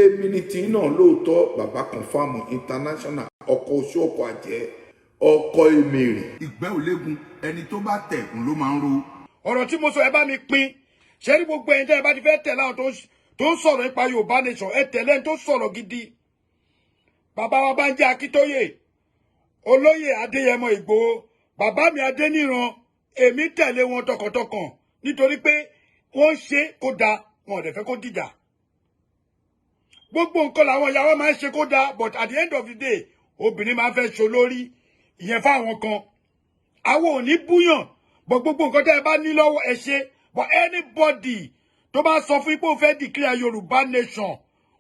Èmi ní tí náà lóòótọ́. Bàbá Confam International, ọkọ̀ oṣù, ọkọ̀ àjẹ́, ọkọ̀ èmèrè. Ìgbẹ́ ò léegun, ẹni tó bá tẹ̀ ń ló máa ń ro. Ọ̀rọ̀ tí mo sọ, ẹ bá mi pín. Ṣé ní gbogbo ẹ̀yin tẹ́ ẹ bá ti fẹ́ tẹ̀lé àwọn tó ń sọ̀rọ̀ nípa Yorùbá Nation, ẹ tẹ̀lé ẹni tó sọ̀rọ̀ gidi. Bàbá wa Bánjí Akíntóyè, olóyè Adéyẹmọ Ìgbòho, bàbá mi Adéníran, èmi tẹ̀lé wọn tọkàntọkàn nítorí pé wọ́n ń ṣe kó da, wọn ò dẹ̀ fẹ́ kó dìjà. Gbogbo nǹkan làwọn ìyàwó máa ń ṣe kó da, but at the end of the day, obìnrin máa ń fẹ́ ṣolórí ìyẹn fáwọn kan. Àwọn ò ní búyàn, but gbogbo nǹkan tẹ́ ẹ bá ní lọ́wọ́, ẹ ṣe. But anybody tó bá sọ fún pé ó fẹ́ declare Yorùbá Nation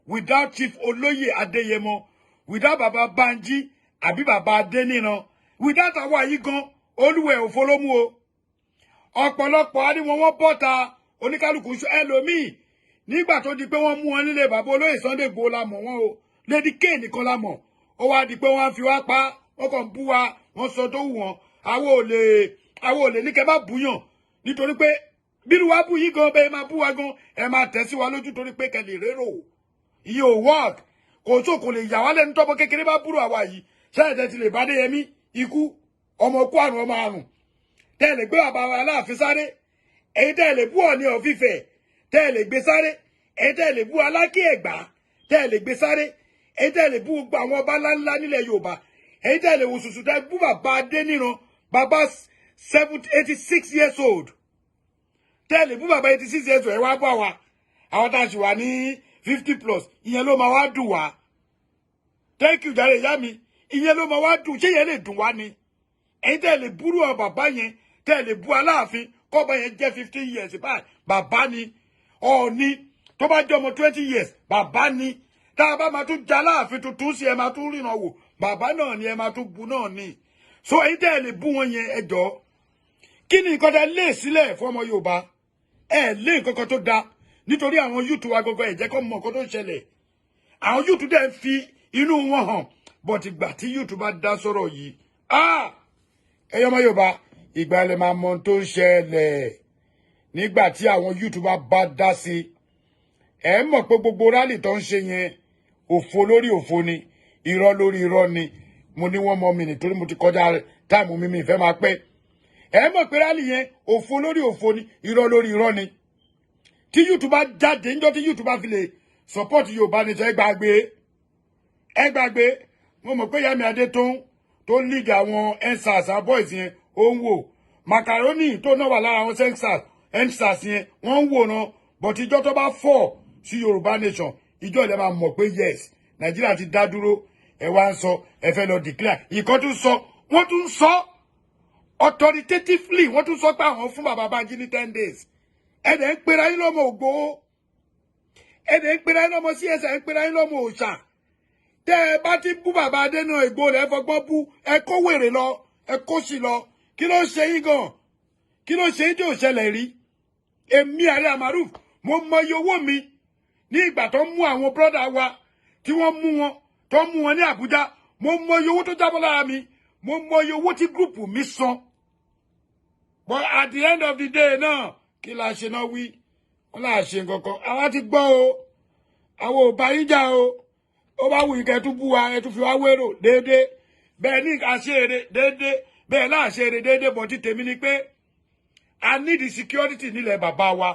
without Chief Olóyè Adéyẹmọ, without baba Banji àbí baba Adéníran, without àwa yìí gan, olúwẹ̀ òfo ló mú o. Ọ̀pọ̀lọpọ̀ àríwọ̀n wọn bọ́ta, oníkálukú ẹlòmíì. Nígbà tó di pé wọ́n mú wọn nílé bàbá olóyè Sunday Igboho la mọ̀ wọ́n o. Lady K nìkan la mọ̀. Ó wá di pé wọ́n á fi wá pa, wọ́n kàn ń bú wa, wọ́n sọ tó wù wọ́n. Àwọn ò lè ní kẹ́ bá búyàn, nítorí pé bírú wa bú yín gan, bẹ́ẹ̀ máa bú wa gan, ẹ máa tẹ̀ sí wa lójú torí pé kẹ́ lè rérò. Iye ò work, kò tó kò lè yà wá lẹ́nu. Tọ́mọ kékeré bá búrò àwa yìí, ṣáà ti lè bá Adéyẹmí ikú ọmọ kú àrùn ọmọ àrùn, tẹ́ lè gbé bàbá wa Aláàfin sáré, èyí tẹ́ lè bú Ọọ̀ni of Ifẹ̀, tẹ́ lè gbé sáré, èyí tẹ́ lè bú Aláké Ẹ̀gbá, tẹ́ lè gbé sáré, èyí tẹ́ lè bú gbogbo àwọn ọba ńláńlá nílẹ̀ Yorùbá, èyí tẹ́ lè wò sùsù tẹ́ bú bàbá Adéníran, bàbá 86 years old, tẹ́ lè bú bàbá 86 years old. Ẹ wá bọ̀ wá, àwọn tá a sì wà ní 50 plus, ìyẹn ló máa wá dùn wá. Thank you jàre, ìyá mi. Ìyẹn ló máa wá dùn? Ṣé yẹn lè dùn wá ni? Ẹ̀yin tẹ́ lè búrú ọ bàbá yẹn, tẹ́ lè bú Aláàfin, kọ́ba yẹn jẹ́ 15 years báyìí, bàbá ni. Ọ̀ọ́ni tó bá jẹ́ ọmọ 20 years, bàbá ni. Tá a bá máa tún ja Aláàfin tuntun sí, ẹ máa tún ríran wò, bàbá náà ni, ẹ máa tún bu náà ni. So ẹ̀yin tẹ́ lè bú wọn yẹn, ẹ jọ̀ọ́, kí ni nǹkan tẹ́ lé sílẹ̀ fún ọmọ Yorùbá? Ẹ lé nǹkan kan tó da nítorí àwọn youth wa gbogbo ẹ̀ jẹ́ kó mọ nǹkan tó ń ṣẹlẹ̀. Àwọn youth dẹ̀ ń fi inú wọn hàn, but ìgbà tí youth bá dá sọ̀rọ̀ yìí, ah, ẹ̀yọ́ ọmọ Yorùbá, ìgbà ẹ lè máa mọ ohun tó ń ṣẹlẹ̀. Nígbà tí àwọn youth bá dá sí, ẹ mọ̀ pé gbogbo rally tó ń ṣe yẹn, òfo lórí òfo ni, irọ́ lórí irọ́ ni. Mo ní wọ́n mọ mi nítorí mo ti kọjá time mi, mi ìfẹ́ máa pẹ́. Ẹ mọ̀ pé rally yẹn, òfo lórí òfo ni, irọ́ lórí irọ́ ni. Tí youth bá jáde, níjọ́ tí youth bá fi lè support Yorùbá ní sọ, ẹ gbàgbé, ẹ gbàgbé. Mo mọ̀ pé Yami Adé tó lead àwọn EndSARS, àwọn boys yẹn, ó ń wò. Macaroni tó náà wà lára àwọn EndSARS yẹn, wọ́n ń wòran. But ìjọ tó bá fọ̀ sí Yorùbá Nation, ìjọ ilẹ̀ máa mọ̀ pé yes, Nàìjíríà ti dá dúró. Ẹ wá ń sọ ẹ fẹ́ lọ declare. Ìkan tún sọ, wọ́n tún sọ authoritatively, wọ́n tún sọ pé àwọn fún bàbá Bánjí ní 10 days. Ẹ dẹ̀ ń pera yín lọ́mọ Ògbóó, ẹ dẹ̀ ń pera yín lọ́mọ CSI, ẹ ń pera yín lọ́mọ òòṣà. Tẹ́ ẹ bá ti bú bàbá Adéníran Ìgbòho rẹ̀, fọgbọ́n bú, ẹ kó wèrè lọ, ẹ kó sì lọ. Kí ló ń ṣe yín gan? Kí ló ń ṣe yín tí ò ṣẹlẹ̀ rí? Èmi Ààrẹ Amaruf, mo mọ iye owó mi ní ìgbà tó ń mú àwọn brother wa, tí wọ́n mú wọn, tó ń mú wọn ní Àbújá. Mo mọ iye owó tó jábọ́ lára mi, mo mọ iye owó tí group mi san. But at the end of the day náà, kí la ṣe náà wí? Wọn là ṣe nǹkan kan. Àwa ti gbọ́ o, àwọn ò bá yín jà o. Ó bá wù yín kẹ́ tún bú wa, ẹ tún fi wá wérò déédéé. Bẹ́ẹ̀ ní àṣeere déédéé, bẹ́ẹ̀ láṣeere déédéé. Bọ̀ tí tèmi ni pé I need the security nílẹ̀ bàbá wa.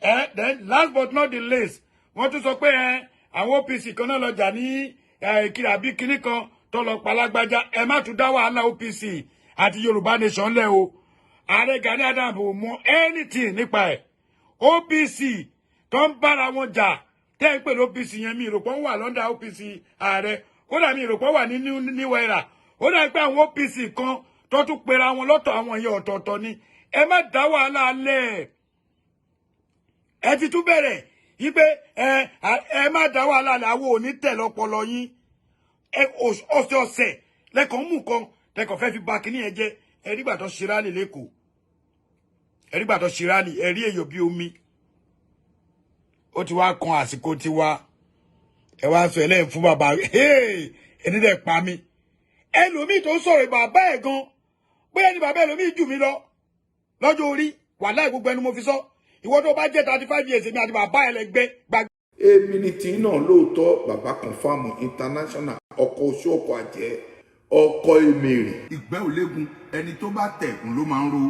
Ẹ then, last but not the least, wọ́n tún sọ pé ẹ àwọn OPC kan náà lọ jà ní ìkiri àbí kinní kan tó lọ palágbájá. Ẹ má tún dá wàhálà OPC àti Yorùbá Nation lẹ̀ o. Ààrẹ Gani Adams ò mọ anything nípa ẹ̀. OPC tó ń bára wọn jà tẹ́ ń pè ní OPC yẹn, mi ìròpọ̀ ń wà lọ́ndà OPC ààrẹ. Ó dà mí ìròpọ̀ wà ní New Era. Ó dà pé àwọn OPC kan tó tún pera wọn lọ́tọ̀, àwọn yẹn ọ̀tọ̀ọ̀tọ̀ ni. Ẹ má dá wàhálà lẹ̀. Ẹ ti tún bẹ̀rẹ̀ yí pé ẹ má dá wàhálà lẹ̀. Àwọn ò ní tẹ̀ lọ́pọlọ yín. Ẹ ọ̀sẹ̀ ọ̀sẹ̀ lẹ́kọ̀ọ́ mú nǹkan lẹ́kọ̀ọ́ fẹ́ fi ba kínní yẹn jẹ́. Ẹ rígbà tó ṣe rally lẹ́kọ̀ọ́, ẹ rígbà tó ṣe rally, ẹ rí èyàn bí omi. Ó ti wá kan àsìkò tiwa. Ẹ wá sọ ẹlẹ́yìn fún bàbá, ẹni dẹ̀ pa mí. Ẹlòmíì tó ń sọ̀rọ̀, bàbá ẹ̀ gan, bóyá ni bàbá ẹlòmíì jù mí lọ lọ́jọ́ orí. Wàláì, gbogbo ẹnu mo fi sọ. Ìwọ tó bá jẹ́ 35 years, èmi àti bàbá ẹ lẹ́gbẹ́ gbàgbé. Èmi ni tí náà lóòótọ́. Bàbá Confam International, ọkọ oṣó, ọkọ àjẹ́, ọkọ èmèrè. Ìgbẹ́ ò léegun, ẹni tó bá tẹ̀ òun ló máa ń ro.